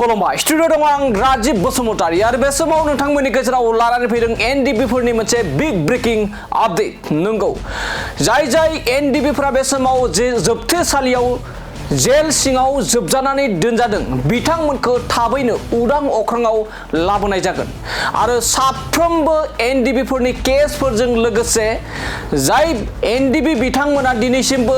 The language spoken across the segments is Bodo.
खुलुमबाय स्टुडिअ दङ आं राजीब बसुमतारी आरो बे समाव नोंथांमोननि गेजेराव लानानै फैदों एनडिबिफोरनि मोनसे बिग ब्रेकिं आपडेट नंगौ जाय एनडिबिफोरा बे समाव जे जोबथेसालियाव जेल सिङाव जोबजानानै दोनजादों बिथांमोनखौ थाबैनो उदां अख्राङाव लाबोनाय जागोन आरो साफ्रोमबो एनडिबिफोरनि केसफोरजों लोगोसे जाय एनडिबि बिथांमोना दिनैसिमबो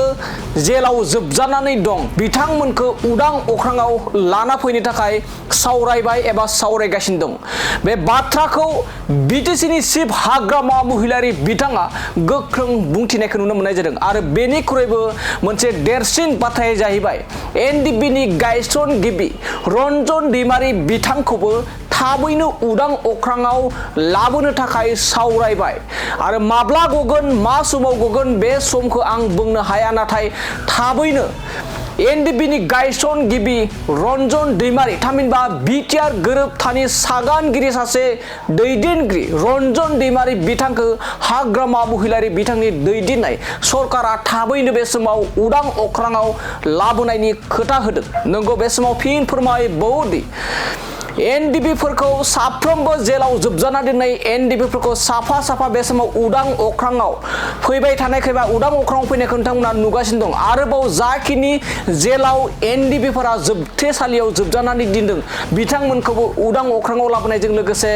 जेलाव जोबजानानै दं बिथांमोनखौ उदां अख्राङाव लाना फैनो थाखाय सावरायबाय एबा सावरायगासिनो दं बे बाथ्राखौ बिटिसिनि चिफ हाग्रामा महिलारि बिथाङा गोख्रों बुंथिनायखौ नुनो मोननाय जादों आरो बेनिख्रुइबो मोनसे देरसिन बाथ्राया जाहैबाय एनडिबिनि गायसनगिरि रन्जन दैमारि बिथांखौबो थाबैनो उदां अख्राङाव लाबोनो थाखाय सावरायबाय आरो माब्ला गगोन मा समाव गगोन बे समखौ आं बुंनो हाया नाथाय थाबैनो एनडिबिनि गायसनगिरि रन्जन दैमारि थामहिनबा बिटिआर गोरोबथानि सागानगिरि सासे दैदेनगिरि रन्जन दैमारि बिथांखौ हाग्रामा महिलारि बिथांनि दैदेननाय सरकारा थाबैनो बे समाव उदां अख्राङाव लाबोनायनि खोथा होदों नंगौ बे समाव फिन फोरमायबावोदि एनडिबिफोरखौ साफ्रोमबो जेलाव जोबजाना दोननाय एनडिबिफोरखौ साफा बे समाव उदां अख्राङाव फैबाय थानायखायबा उदां अख्राङाव फैनायखौ नोंथांमोना नुगासिनो दं आरोबाव जाखिनि जेलाव एनडिबिफोरा जोबथेसालियाव जोबजानानै दोनदों बिथांमोनखौबो उदां अख्राङाव लाबोनायजों लोगोसे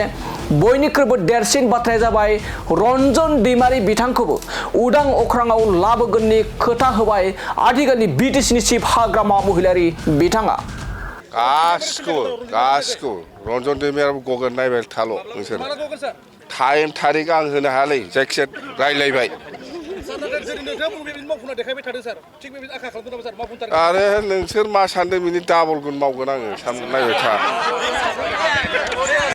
बयनिख्रुइबो देरसिन बाथ्राया जाबाय रन्जन दैमारि बिथांखौबो उदां अख्राङाव लाबोगोननि खोथा होबाय आथिखालनि बिटिसिनि चिफ हाग्रामा महिलारि बिथाङा गासिखौ रन्जन दैमारियाबो गगोन नायबाय थाल' नोंसोर टाइम थारिख आं होनो हायालै जायखिजाया रायलायबाय आरो नोंसोर मा सानदों बिनि डाबल गुन मावगोन आङो नायबाय था